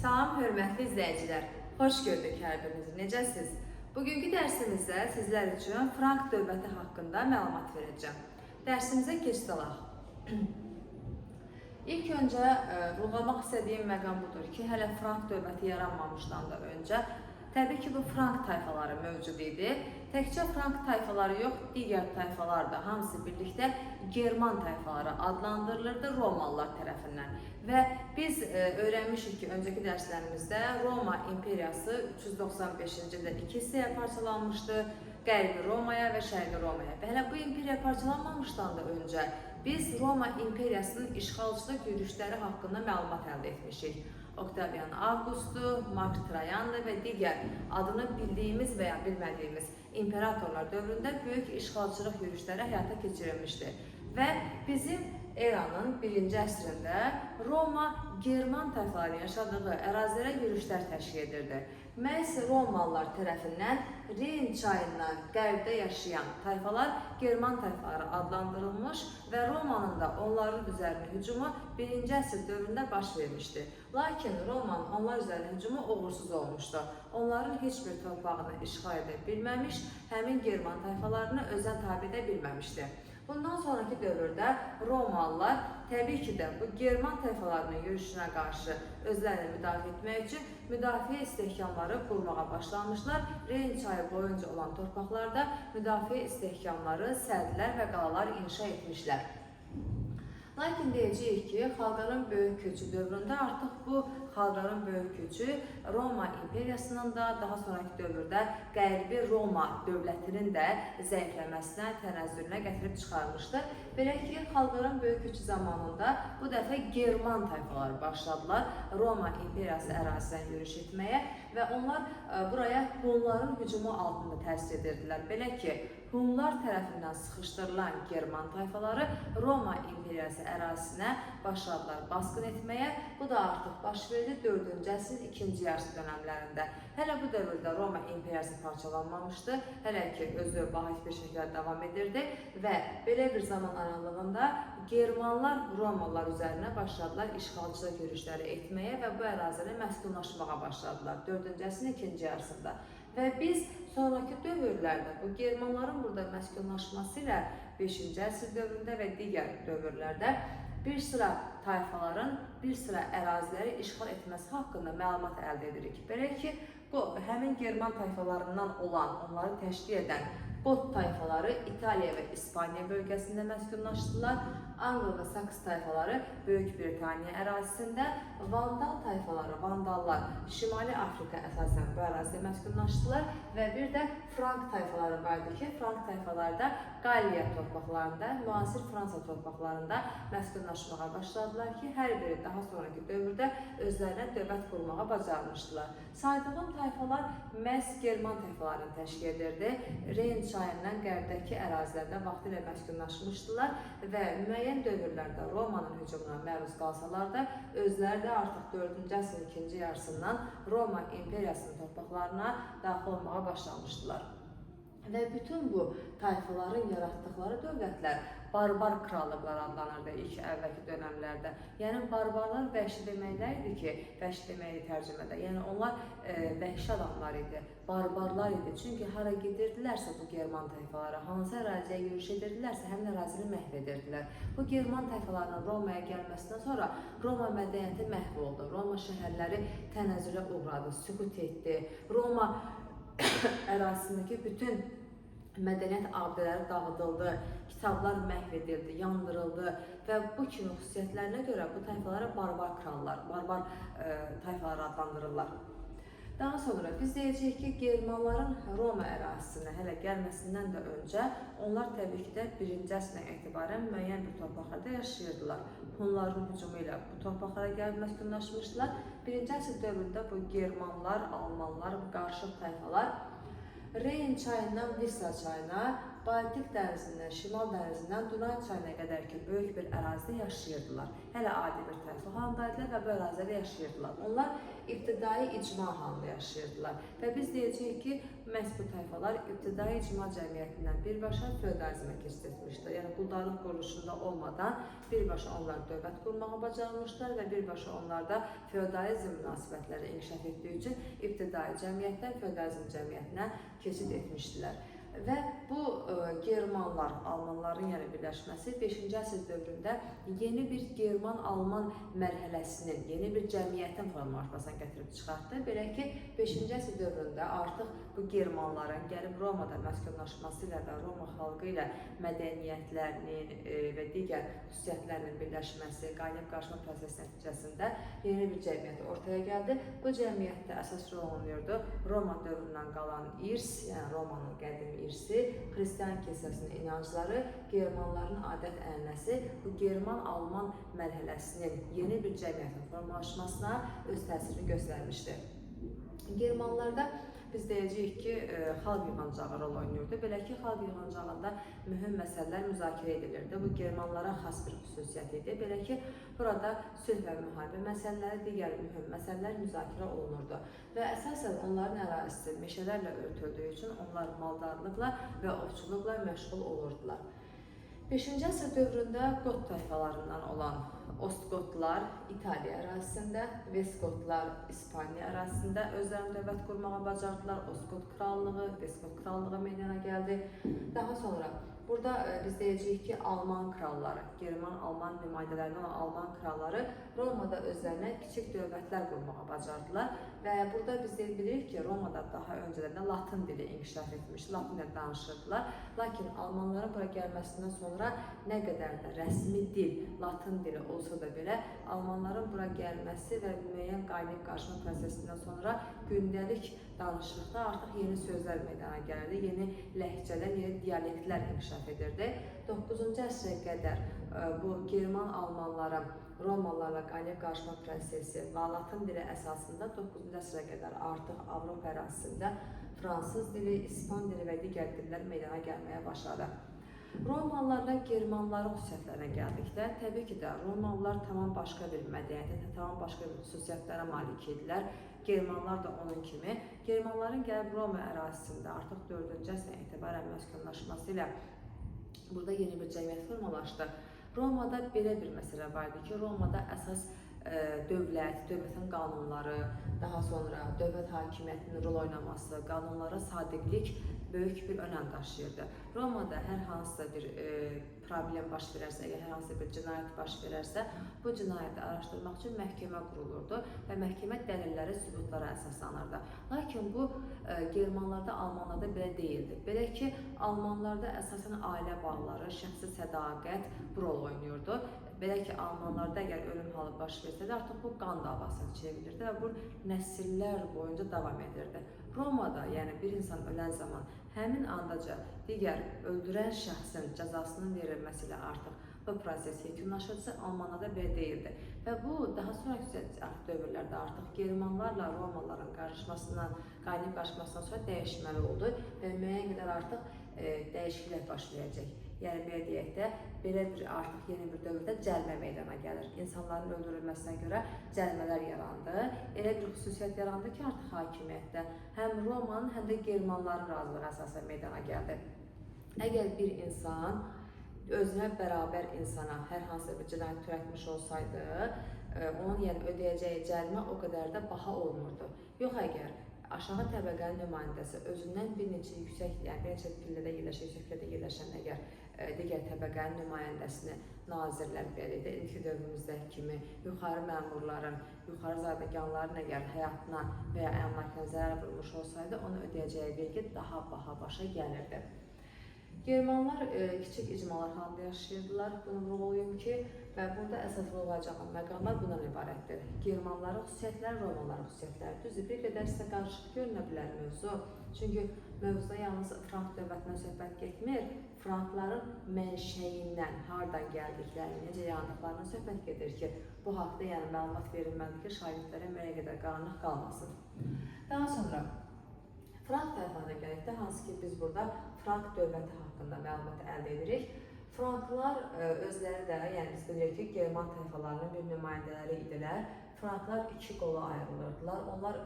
Salam hörmətli izləyicilər. Xoş gördük hər birinizi. Necəsiz? Bugünkü dərsimizdə sizlər üçün Frank dövləti haqqında məlumat verəcəm. Dərsimizə keçid alaq. İlk öncə vurğulamaq istədiyim məqam budur ki, hələ Frank dövləti yaranmamışdan da öncə təbii ki, bu Frank tayfaları mövcud idi. Təkcə Frank tayfaları yox, digər tayfalar da hamısı birlikdə German tayfaları adlandırılırdı Romalılar tərəfindən. Və biz öyrənmişik ki, öncəki dərslərimizdə Roma imperiyası 395-ci ildə iki hissəyə parçalanmışdı. Qərbi Romaya və Şərqi Romaya. Və hələ bu imperiya parçalanmamışdan da öncə biz Roma imperiyasının işğalçılıq yürüşləri haqqında məlumat əldə etmişik. Oktavian Avgustu, Mark Trajanlı və digər adını bildiyimiz və ya bilmədiyimiz imperatorlar dövründə böyük işğalçılıq yürüşləri həyata keçirilmişdi. Və bizim eranın 1-ci əsrində Roma German tayfalarının yaşadığı ərazilərə yürüşlər təşkil edirdi. Məhz Romalılar tərəfindən Reyn çayından qərbdə yaşayan tayfalar German tayfaları adlandırılmış və Romanın da onların üzərinə hücumu 1-ci əsr dövründə baş vermişdi. Lakin Romanın onlar üzərinə hücumu uğursuz olmuşdu. Onların heç bir torpağını işğal edə bilməmiş, həmin German tayfalarını özünə tabe edə bilməmişdi. Bundan sonraki dövrdə Romalılar təbii ki də bu German tayfalarının yürüşünə qarşı özlərini müdafiə etmək üçün müdafiə istehkamları qurmağa başlamışlar. Reyn çayı boyunca olan torpaqlarda müdafiə istehkamları, sədlər və qalalar inşa etmişlər. Lakin deyəcəyik ki, xalqların böyük köçü dövründə artıq bu xalqların böyük köçü Roma imperiyasının da daha sonraki dövrdə Qərbi Roma dövlətinin də zəifləməsinə, tənəzzülünə gətirib çıxarmışdı. Belə ki, xalqların böyük köçü zamanında bu dəfə German tayfaları başladılar Roma imperiyası ərazisinə yürüş etməyə və onlar buraya Hunların hücumu altında təsir edirdilər. Belə ki, Hunlar tərəfindən sıxışdırılan German tayfaları Roma imperiyası ərazisinə başladılar basqın etməyə. Bu da artıq baş verdi 4-cü əsrin ikinci yarısı dönəmlərində. Hələ bu dövrdə Roma imperiyası parçalanmamışdı. Hələ ki özü vahid bir şəkildə davam edirdi və belə bir zaman aralığında Germanlar Romalılar üzərinə başladılar işğalçılıq yürüşləri etməyə və bu ərazilərə məskunlaşmağa başladılar 4-cü əsrin ikinci yarısında. Və biz sonraki dövrlərdə bu Germanların burada məskunlaşması ilə 5-ci əsr dövründə və digər dövrlərdə bir sıra tayfaların bir sıra əraziləri işğal etməsi haqqında məlumat əldə edirik. Belə ki, bu həmin German tayfalarından olan, onları təşkil edən Qot tayfaları İtaliya və İspaniya bölgəsində məskunlaşdılar. Angl və Saks tayfaları Böyük Britaniya ərazisində, Vandal tayfaları, Vandallar Şimali Afrika əsasən bu ərazidə məskunlaşdılar və bir də Frank tayfaları var idi ki, Frank tayfaları da Galliya torpaqlarında, müasir Fransa torpaqlarında məskunlaşmağa başladılar ki, hər biri daha sonraki dövrdə özlərinə dövlət qurmağa bacarmışdılar. Saydığım tayfalar məhz German tayfalarını təşkil edirdi. Reyn çayından qərbdəki ərazilərdə vaxtilə məskunlaşmışdılar və müəyyən dövrlərdə Romanın hücumuna məruz qalsalar da, özləri də artıq 4-cü əsrin ikinci yarısından Roma imperiyasının torpaqlarına daxil olmağa başlamışdılar. Və bütün bu tayfaların yaratdıqları dövlətlər barbar krallıqlar adlanırdı ilk əvvəlki dönəmlərdə. Yəni barbarlar vəhşi deməklər idi ki, vəhşi deməkdir tərcümədə. Yəni onlar vəhşi adamlar idi, barbarlar idi. Çünki hara gedirdilərsə bu German tayfaları, hansı əraziyə yürüş edirdilərsə, həmin ərazini məhv edirdilər. Bu German tayfalarının Romaya gəlməsindən sonra Roma mədəniyyəti məhv oldu. Roma şəhərləri tənəzzülə uğradı, süqut etdi. Roma ərazisindəki bütün mədəniyyət abidələri dağıdıldı, kitablar məhv edildi, yandırıldı və bu kimi xüsusiyyətlərinə görə bu tayfalara barbar krallar, barbar tayfalar adlandırırlar. Daha sonra biz deyəcəyik ki, Germanların Roma ərazisinə hələ gəlməsindən də öncə onlar təbii ki də 1-ci əsrdən etibarən müəyyən bir torpaqlarda yaşayırdılar. Hunların hücumu ilə bu torpaqlara gəlib məskunlaşmışdılar. 1-ci əsr dövründə bu Germanlar, Almanlar, bu qarışıq tayfalar Reyn çayından Visa çayına, Baltik dənizindən, Şimal dənizindən Dunay çayına qədər ki, böyük bir ərazidə yaşayırdılar. Hələ adi bir tayfa halında idilər və bu ərazilərdə yaşayırdılar. Onlar ibtidai icma halında yaşayırdılar. Və biz deyəcəyik ki, məhz bu tayfalar ibtidai icma cəmiyyətindən birbaşa feodalizmə keçid etmişlər. Yəni quldarlıq quruluşunda olmadan birbaşa onlar dövlət qurmağı bacarmışlar və birbaşa onlar da feodalizm münasibətləri inkişaf etdiyi üçün ibtidai cəmiyyətdən feodalizm cəmiyyətinə keçid etmişdilər. Və bu Germanlar, Almanların yəni birləşməsi 5-ci əsr dövründə yeni bir German-Alman mərhələsinin, yeni bir cəmiyyətin formalaşmasına gətirib çıxartdı. Belə ki, 5-ci əsr dövründə artıq bu Germanların gəlib Romada məskunlaşması ilə və Roma xalqı ilə mədəniyyətlərinin və digər xüsusiyyətlərinin birləşməsi, qaynayıb-qarışma prosesi nəticəsində yeni bir cəmiyyət ortaya gəldi. Bu cəmiyyətdə əsas rol oynayırdı Roma dövründən qalan irs, yəni Romanın qədim irsi, Xristian kilsəsinin inancları, Germanların adət-ənənəsi bu German-Alman mərhələsinin yeni bir cəmiyyətin formalaşmasına öz təsirini göstərmişdi. Germanlarda biz deyəcəyik ki, xalq yığıncağı rol oynayırdı. Belə ki, xalq yığıncağında mühüm məsələlər müzakirə edilirdi. Bu Germanlara xas bir xüsusiyyət idi. Belə ki, burada sülh və müharibə məsələləri, digər mühüm məsələlər müzakirə olunurdu. Və əsasən onların ərazisi meşələrlə örtüldüyü üçün onlar maldarlıqla və ovçuluqla məşğul olurdular. 5-ci əsr dövründə Qot tayfalarından olan Ostqotlar İtaliya ərazisində, Vestqotlar İspaniya ərazisində özlərini dövlət qurmağa bacardılar. Ostqot krallığı, Vestqot krallığı meydana gəldi. Daha sonra burada biz deyəcəyik ki, Alman kralları, German-Alman nümayəndələrindən olan Alman kralları Romada özlərinə kiçik dövlətlər qurmağa bacardılar. Və burada biz deyə bilirik ki, Romada daha öncədən də Latın dili inkişaf etmişdi, Latın dili danışırdılar. Lakin Almanların bura gəlməsindən sonra nə qədər də rəsmi dil Latın dili olsa da belə, Almanların bura gəlməsi və müəyyən qaynayıb-qarışma prosesindən sonra gündəlik danışıqda artıq yeni sözlər meydana gəlirdi, yeni ləhcələr, yeni dialektlər inkişaf edirdi. 9-cu əsrə qədər bu German-Almanların Romalılarla qaynayıb-qarışma prosesi və Latın dili əsasında 9-cu əsrə qədər artıq Avropa ərazisində fransız dili, ispan dili və digər dillər meydana gəlməyə başladı. Romalılarla Germanların xüsusiyyətlərinə gəldikdə, təbii ki də Romalılar tamam başqa bir mədəniyyətə, tamam başqa bir xüsusiyyətlərə malik idilər. Germanlar da onun kimi. Germanların gəlib Roma ərazisində artıq 4-cü əsrdən etibarən məskunlaşması ilə burada yeni bir cəmiyyət formalaşdı. Romada belə bir məsələ var idi ki, Romada əsas dövlət, dövlətin qanunları, daha sonra dövlət hakimiyyətinin rol oynaması, qanunlara sadiqlik böyük bir önəm daşıyırdı. Romada hər hansısa bir problem baş verərsə, əgər hər hansısa bir cinayət baş verərsə, bu cinayəti araşdırmaq üçün məhkəmə qurulurdu və məhkəmə dəlillərə, sübutlara əsaslanırdı. Lakin bu Germanlarda, Almanlarda belə deyildi. Belə ki, Almanlarda əsasən ailə bağları, şəxsi sədaqət bu rol oynayırdı. Belə ki, Almanlarda əgər ölüm halı baş versə də artıq bu qan davasına çevrilirdi və bu nəsillər boyunca davam edirdi. Romada, yəni bir insan ölən zaman həmin andaca digər öldürən şəxsin cəzasının verilməsi ilə artıq bu proses yekunlaşırsa, Almanlarda belə deyildi. Və bu daha sonraki dövrlərdə artıq Germanlarla Romalıların qarışmasından, qaynayıb qarışmasından sonra dəyişməli oldu və müəyyən qədər artıq dəyişikliklər baş verəcək. Yəni belə deyək də, belə bir artıq yeni bir dövrdə cəlmə meydana gəlir. İnsanların öldürülməsinə görə cəlmələr yarandı. Elə bir xüsusiyyət yarandı ki, artıq hakimiyyətdə həm Romanın, həm də Germanların razılığı əsasən meydana gəldi. Əgər bir insan özünə bərabər insana hər hansı bir cinayət törətmiş olsaydı, onun yəni ödəyəcəyi cəlmə o qədər də baha olmurdu. Yox, əgər aşağı təbəqənin nümayəndəsi özündən bir neçə yüksək, yəni bir neçə pillədə yerləşən, yüksək pillədə yerləşən əgər digər təbəqənin nümayəndəsini nazirlər belə də indiki dövrümüzdəki kimi yuxarı məmurların, yuxarı zadəganların əgər həyatına və ya əmlakına zərər vurmuş olsaydı, onu ödəyəcəyi vergi daha baha başa gəlirdi. Germanlar kiçik icmalar halında yaşayırdılar. Bunu vurğulayım ki, və burada əsas vurğulayacağım məqamlar bundan ibarətdir. Germanların xüsusiyyətləri, Romalıların xüsusiyyətləri. Düzdür, bir qədər sizə qarışıq görünə bilər mövzu. Çünki mövzuda yalnız Frank dövlətindən söhbət getmir, Frankların mənşəyindən, hardan gəldiklərini, necə yarandıqlarından söhbət gedir ki, bu haqda yəni məlumat verilməlidir ki, şagirdlərə müəyyən qədər qaranlıq qalmasın. Daha sonra Frank tayfalarına gəldikdə, hansı ki biz burada Frank dövləti haqqında məlumat əldə edirik. Franklar özləri də, yəni biz bilirik ki, German tayfalarının bir nümayəndələri idilər. Franklar iki qola ayrılırdılar. Onlar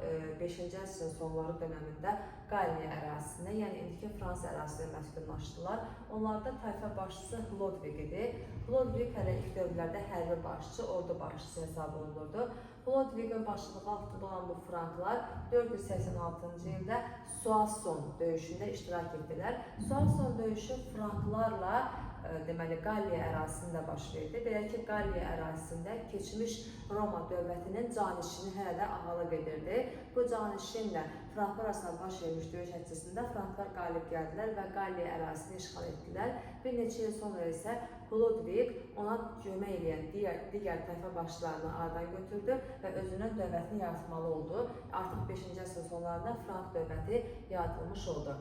5-ci əsrin sonları dönəmində Galliya ərazisində, yəni indiki Fransa ərazisində məskunlaşdılar. Onlarda tayfa başçısı Hlodvig idi. Hlodvig hələ ilk dövrlərdə hərbi başçı, ordu başçısı hesab olunurdu. Hlodviqin başçılığı altında olan bu Franklar 486-cı ildə Soissons döyüşündə iştirak etdilər. Soissons döyüşü Franklarla deməli Galliya ərazisində baş verdi. Belə ki, Galliya ərazisində keçmiş Roma dövlətinin canişini hələ də ağalıq edirdi. Bu canişinlə Franklar arasında baş vermiş döyüş nəticəsində Franklar qalib gəldilər və Galliya ərazisini işğal etdilər. Bir neçə il sonra isə Hlodvig ona kömək eləyən digər tayfa başçılarını aradan götürdü və özünün dövlətini yaratmalı oldu. Artıq 5-ci əsrin sonlarında Frank dövləti yaradılmış oldu.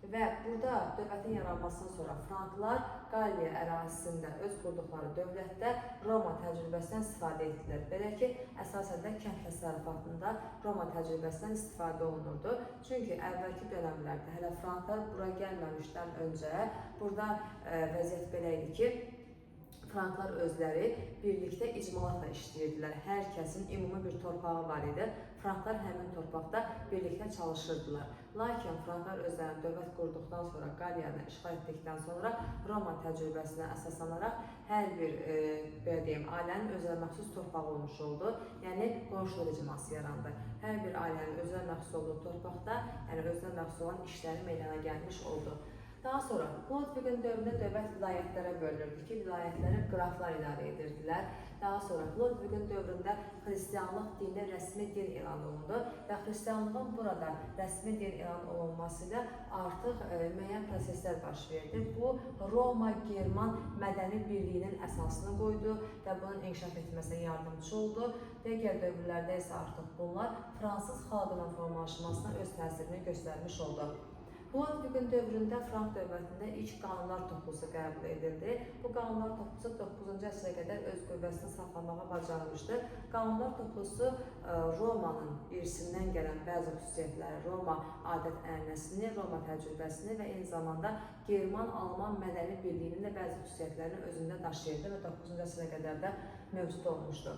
Və burada dövlətin yaranmasından sonra Franklar Galliya ərazisində öz qurduqları dövlətdə Roma təcrübəsindən istifadə etdilər. Belə ki, əsasən də kənd təsərrüfatında Roma təcrübəsindən istifadə olunurdu. Çünki əvvəlki dönəmlərdə hələ Franklar bura gəlməmişdən öncə burada vəziyyət belə idi ki, Franklar özləri birlikdə icmalatla işləyirdilər. Hər kəsin ümumi bir torpağı var idi. Franklar həmin torpaqda birlikdə çalışırdılar. Lakin Franklar özlərini dövlət qurduqdan sonra, Galliyanı işğal etdikdən sonra Roma təcrübəsinə əsaslanaraq hər bir belə deyim, ailənin özünə məxsus torpağı olmuş oldu. Yəni qonşuluq icması yarandı. Hər bir ailənin özünə məxsus olduğu torpaqda, yəni özünə məxsus olan işləri meydana gəlmiş oldu. Daha sonra Hlodviqin dövründə dövlət vilayətlərə bölünürdü ki, vilayətləri qraflar idarə edirdilər. Daha sonra Hlodviqin dövründə xristianlıq dini rəsmi din elan olundu və xristianlığın burada rəsmi din elan olunması ilə artıq müəyyən proseslər baş verdi. Bu Roma-German mədəni birliyinin əsasını qoydu və bunun inkişaf etməsinə yardımçı oldu. Digər dövrlərdə isə artıq bunlar fransız xalqının formalaşmasına öz təsirini göstərmiş oldu. Hlodviqin dövründə Frank dövlətində ilk qanunlar toplusu qəbul edildi. Bu qanunlar toplusu 9-cu əsrə qədər öz qüvvəsini saxlamağa bacarmışdı. Qanunlar toplusu Romanın irsindən gələn bəzi xüsusiyyətləri, Roma adət-ənənəsini, Roma təcrübəsini və eyni zamanda German-Alman mədəni birliyinin də bəzi xüsusiyyətlərini özündə daşıyırdı və 9-cu əsrə qədər də mövcud olmuşdu.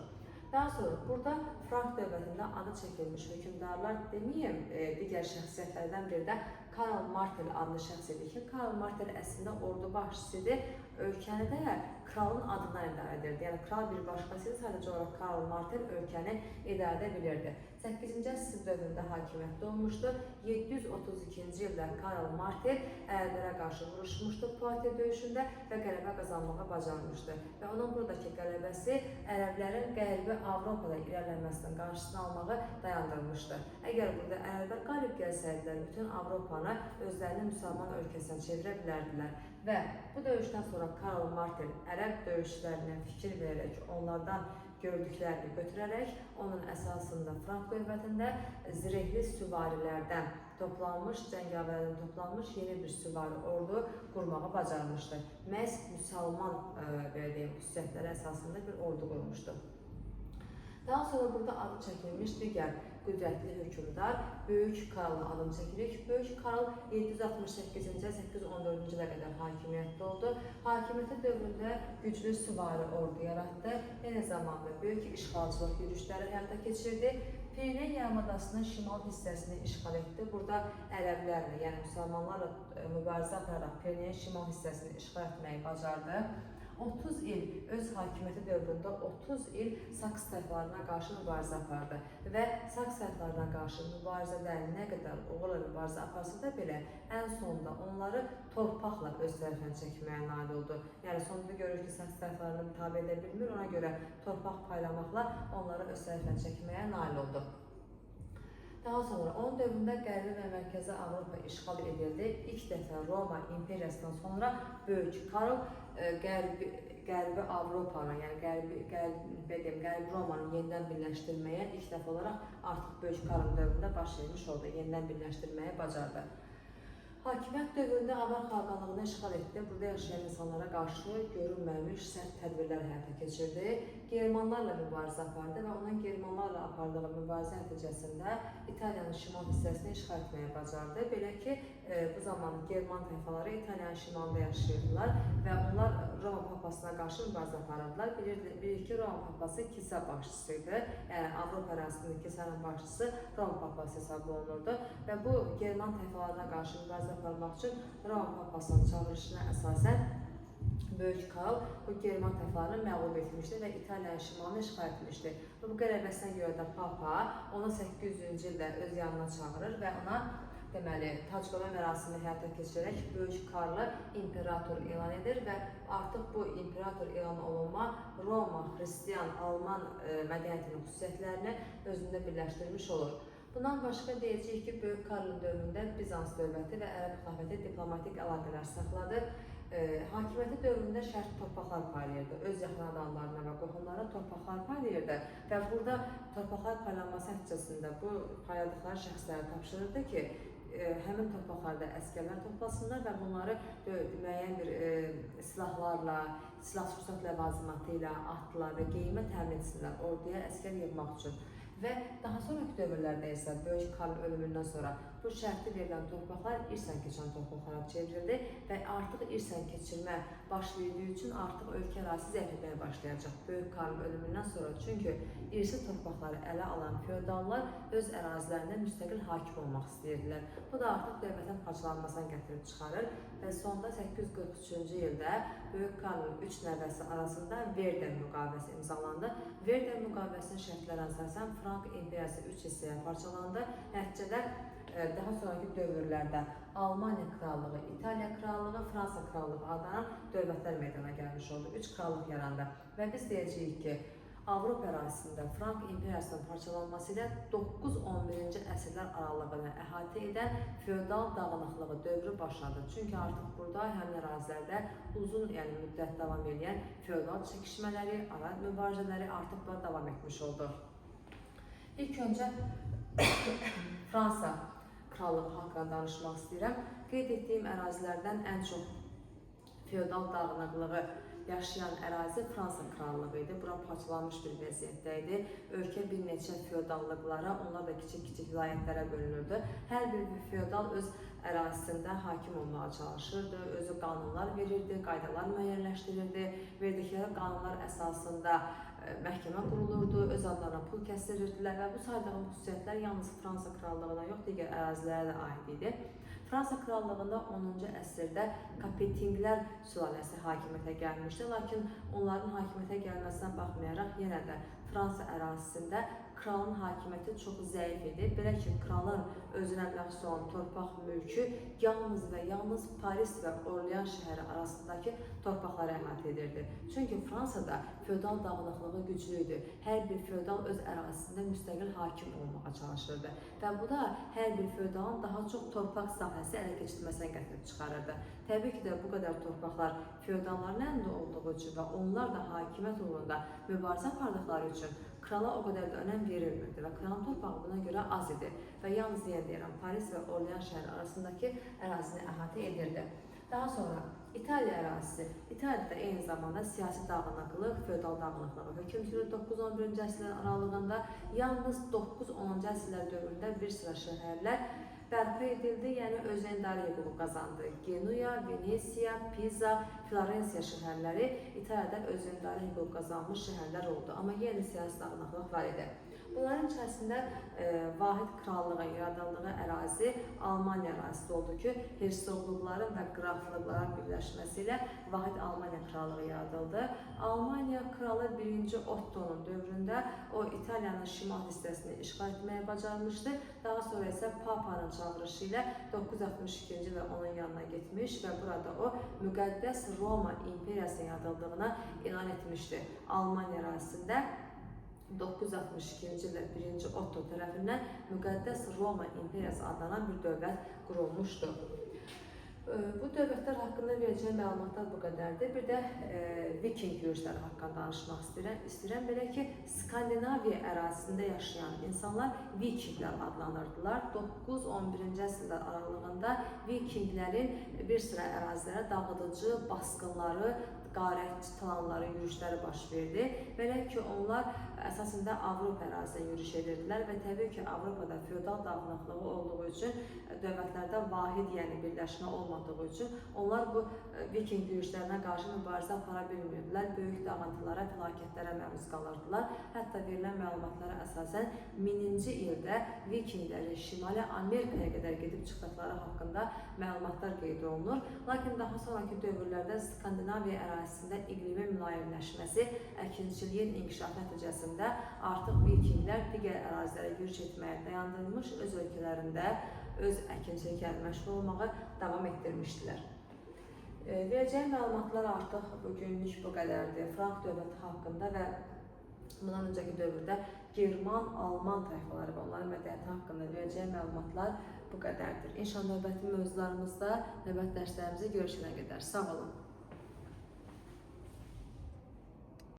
Daha sonra burada Frank dövlətində adı çəkilmiş hökmdarlar deməyim, digər şəxsiyyətlərdən biri də Karl Martel adlı şəxs idi ki, Karl Martel əslində ordu başçısı idi. Ölkəni də kralın adından idarə edirdi. Yəni kral bir başqası idi, sadəcə olaraq Karl Martel ölkəni idarə edə bilirdi. 8-ci əsr dövründə hakimiyyətdə olmuşdu. 732-ci ildə Karl Martel ərəblərə qarşı vuruşmuşdu Poitiers döyüşündə və qələbə qazanmağa bacarmışdı. Və onun buradakı qələbəsi ərəblərin Qərbi Avropada irəliləməsinin qarşısını almağı dayandırmışdı. Əgər burada ərəblər qalib gəlsəydilər, bütün Avropanı özlərini müsəlman ölkəsinə çevirə bilərdilər. Və bu döyüşdən sonra Karl Martel ərəb döyüşçülərinə fikir verərək, onlardan gördüklərini götürərək, onun əsasında Frank dövlətində zirehli süvarilərdən toplanmış, cəngavərlərdən toplanmış yeni bir süvari ordu qurmağı bacarmışdı. Məhz müsəlman belə deyim, xüsusiyyətləri əsasında bir ordu qurmuşdu. Daha sonra burada adı çəkilmiş digər qüdrətli hökmdar Böyük Karlın adını çəkirik. Böyük Karl 768-ci 814-cü ilə qədər hakimiyyətdə oldu. Hakimiyyəti dövründə güclü süvari ordu yaratdı. Eyni zamanda böyük işğalçılıq yürüşləri həyata keçirdi. Pireney yarımadasının şimal hissəsini işğal etdi. Burada ərəblərlə, yəni müsəlmanlarla mübarizə apararaq Pireneyin şimal hissəsini işğal etməyi bacardı. 30 il öz hakimiyyəti dövründə 30 il Saks tayfalarına qarşı mübarizə apardı və Saks tayfalarına qarşı mübarizədə nə qədər uğurla mübarizə aparsa da belə ən sonunda onları torpaqla öz tərəfinə çəkməyə nail oldu. Yəni sonunda görür ki, Saks tayfalarını tabe edə bilmir, ona görə torpaq paylamaqla onları öz tərəfinə çəkməyə nail oldu. Daha sonra onun dövründə Qərbi və Mərkəzi Avropa işğal edildi. İlk dəfə Roma imperiyasından sonra Böyük Karl Qərbi Avropanı, yəni Qərbi Romanı yenidən birləşdirməyə ilk dəfə olaraq artıq Böyük Karlın dövründə baş vermiş oldu. Yenidən birləşdirməyi bacardı. Hakimiyyət dövründə Avar xaqanlığını işğal etdi. Burada yaşayan insanlara qarşı görünməmiş sərt tədbirlər həyata keçirdi. Germanlarla mübarizə apardı və onun germanlarla apardığı mübarizə nəticəsində İtaliyanın şimal hissəsini işğal etməyi bacardı. Belə ki, bu zaman German tayfaları İtaliyanın şimalında yaşayırdılar və onlar Roma papasına qarşı mübarizə aparırdılar. Bilirik ki, Roma papası kilsə başçısı idi. Yəni Avropa ərazisində kilsənin başçısı Roma papası hesab olunurdu və bu German tayfalarına qarşı mübarizə aparmaq üçün Roma papasının çağırışına əsasən Böyük Karl bu German tayfalarını məğlub etmişdi və İtaliyanın şimalını işğal etmişdi. Və bu qələbəsinə görə də papa onu 800-cü ildə öz yanına çağırır və ona deməli tacqoyma mərasimini həyata keçirərək Böyük Karlı imperator elan edir və artıq bu imperator elan olunma Roma, Xristian, Alman mədəniyyətinin xüsusiyyətlərini özündə birləşdirmiş olur. Bundan başqa deyəcəyik ki, Böyük Karlın dövründə Bizans dövləti və Ərəb xilafəti diplomatik əlaqələr saxladı. Hakimiyyəti dövründə şərq torpaqlar paylayırdı. Öz yaxın adamlarına və qohumlarına torpaqlar paylayırdı və burada torpaqlar paylanması nəticəsində bu payladıqları şəxslərə tapşırırdı ki, həmin torpaqlarda əsgərlər toplasınlar və bunları müəyyən bir silahlarla, silah-sursat ləvazimatı ilə, atla və geyimə təmin etsinlər orduya əsgər yığmaq üçün. Və daha sonraki dövrlərdə isə Böyük Karlın ölümündən sonra bu şərti verilən torpaqlar irsən keçən torpaqlara çevrildi və artıq irsən keçirmə baş verdiyi üçün artıq ölkə ərazisi zəifləməyə başlayacaq Böyük Karlın ölümündən sonra. Çünki irsi torpaqları ələ alan feodallar öz ərazilərində müstəqil hakim olmaq istəyirdilər. Bu da artıq dövlətin parçalanmasına gətirib çıxarır və sonda 843-cü ildə Böyük Karlın 3 nəvəsi arasında Verden müqaviləsi imzalandı. Verden müqaviləsinin şərtlərinə əsasən Frank imperiyası 3 hissəyə parçalandı. Nəticədə daha sonraki dövrlərdə Almaniya krallığı, İtaliya krallığı, Fransa krallığı adlanan dövlətlər meydana gəlmiş oldu. 3 krallıq yarandı və biz deyəcəyik ki, Avropa ərazisində Frank imperiyasının parçalanması ilə 9-11-ci əsrlər aralığını əhatə edən feodal dağınıqlığı dövrü başladı. Çünki artıq burada həmin ərazilərdə uzun, yəni müddət davam edən feodal çəkişmələri, ara mübarizələri artıq bura davam etmiş oldu. İlk öncə Fransa krallığı haqqında danışmaq istəyirəm. Qeyd etdiyim ərazilərdən ən çox feodal dağınıqlığı yaşayan ərazi Fransa krallığı idi. Bura parçalanmış bir vəziyyətdə idi. Ölkə bir neçə feodallıqlara, onlar da kiçik-kiçik vilayətlərə bölünürdü. Hər bir feodal öz ərazisində hakim olmağa çalışırdı, özü qanunlar verirdi, qaydalar müəyyənləşdirirdi. Verdikləri qanunlar əsasında məhkəmə qurulurdu, öz adlarına pul kəstirirdilər və bu saydığım xüsusiyyətlər yalnız Fransa krallığına yox, digər ərazilərə də aid idi. Fransa krallığında 10-cu əsrdə Kapetinglər sülaləsi hakimiyyətə gəlmişdi, lakin onların hakimiyyətə gəlməsinə baxmayaraq yenə də Fransa ərazisində kralın hakimiyyəti çox zəif idi. Belə ki, kralın özünə məxsus olan torpaq mülkü yalnız və yalnız Paris və Orlean şəhəri arasındakı torpaqları əhatə edirdi. Çünki Fransada feodal dağınıqlığı güclü idi. Hər bir feodal öz ərazisində müstəqil hakim olmağa çalışırdı və bu da hər bir feodalın daha çox torpaq sahəsi ələ keçirməsinə gətirib çıxarırdı. Təbii ki də bu qədər torpaqlar feodalların əlində olduğu üçün və onlar da hakimiyyət uğrunda mübarizə apardıqları üçün krala o qədər də önəm verilmirdi və kralın torpağı buna görə az idi və yalnız yenə deyirəm, Paris və Orlean şəhəri arasındakı ərazini əhatə edirdi. Daha sonra İtaliya ərazisi. İtaliyada eyni zamanda siyasi dağınıqlıq, feodal dağınıqlığı hökm sürür 9-11-ci əsrlər aralığında. Yalnız 9-10-cu əsrlər dövründə bir sıra şəhərlər bərpa edildi, yəni özünə idarə hüququ qazandı. Genuya, Venesiya, Pisa, Florensiya şəhərləri İtaliyada özünə idarə hüququ qazanmış şəhərlər oldu. Amma yenə siyasi dağınıqlıq var idi. Bunların içərisində vahid krallığın yaradıldığı ərazi Almaniya ərazisi oldu ki, hersoqluqların və qraflıqların birləşməsi ilə vahid Almaniya krallığı yaradıldı. Almaniya kralı 1-ci Ottonun dövründə o İtaliyanın şimal hissəsini işğal etməyi bacarmışdı. Daha sonra isə Papanın çağırışı ilə 962-ci ildə onun yanına getmiş və burada o Müqəddəs Roma imperiyasının yaradıldığını elan etmişdi. Almaniya ərazisində 962-ci ildə 1-ci Otto tərəfindən Müqəddəs Roma imperiyası adlanan bir dövlət qurulmuşdu. Bu dövlətlər haqqında verəcəyim məlumatlar bu qədərdir. Bir də Viking yürüşləri haqqında danışmaq istəyirəm. Belə ki, Skandinaviya ərazisində yaşayan insanlar Vikinglər adlanırdılar. 9-11-ci əsrlər aralığında Vikinglərin bir sıra ərazilərə dağıdıcı basqınları, qarətçi talanları, yürüşləri baş verdi. Belə ki, onlar əsasında Avropa ərazisinə yürüş edirdilər və təbii ki, Avropada feodal dağınıqlığı olduğu üçün dövlətlərdə vahid, yəni birləşmə olmadığı üçün onlar bu Viking yürüşlərinə qarşı mübarizə apara bilmirdilər. Böyük dağıntılara, fəlakətlərə məruz qalırdılar. Hətta verilən məlumatlara əsasən 1000-ci ildə Vikinglərin Şimali Amerikaya qədər gedib çıxdıqları haqqında məlumatlar qeyd olunur. Lakin daha sonraki dövrlərdə Skandinaviya ərazisində iqlimin mülayimləşməsi, əkinçiliyin inkişafı nəticəsində artıq Vikinglər digər ərazilərə yürüş etməyə dayandırılmış, öz ölkələrində öz əkinçiliklə məşğul olmağı davam etdirmişdilər. Verəcəyim məlumatlar artıq bugünlük bu qədərdir. Frank dövləti haqqında və bundan öncəki dövrdə German, Alman tayfaları və onların mədəniyyəti haqqında verəcəyim məlumatlar bu qədərdir. İnşallah növbəti mövzularımızda, növbəti dərslərimizdə görüşənə qədər. Sağ olun.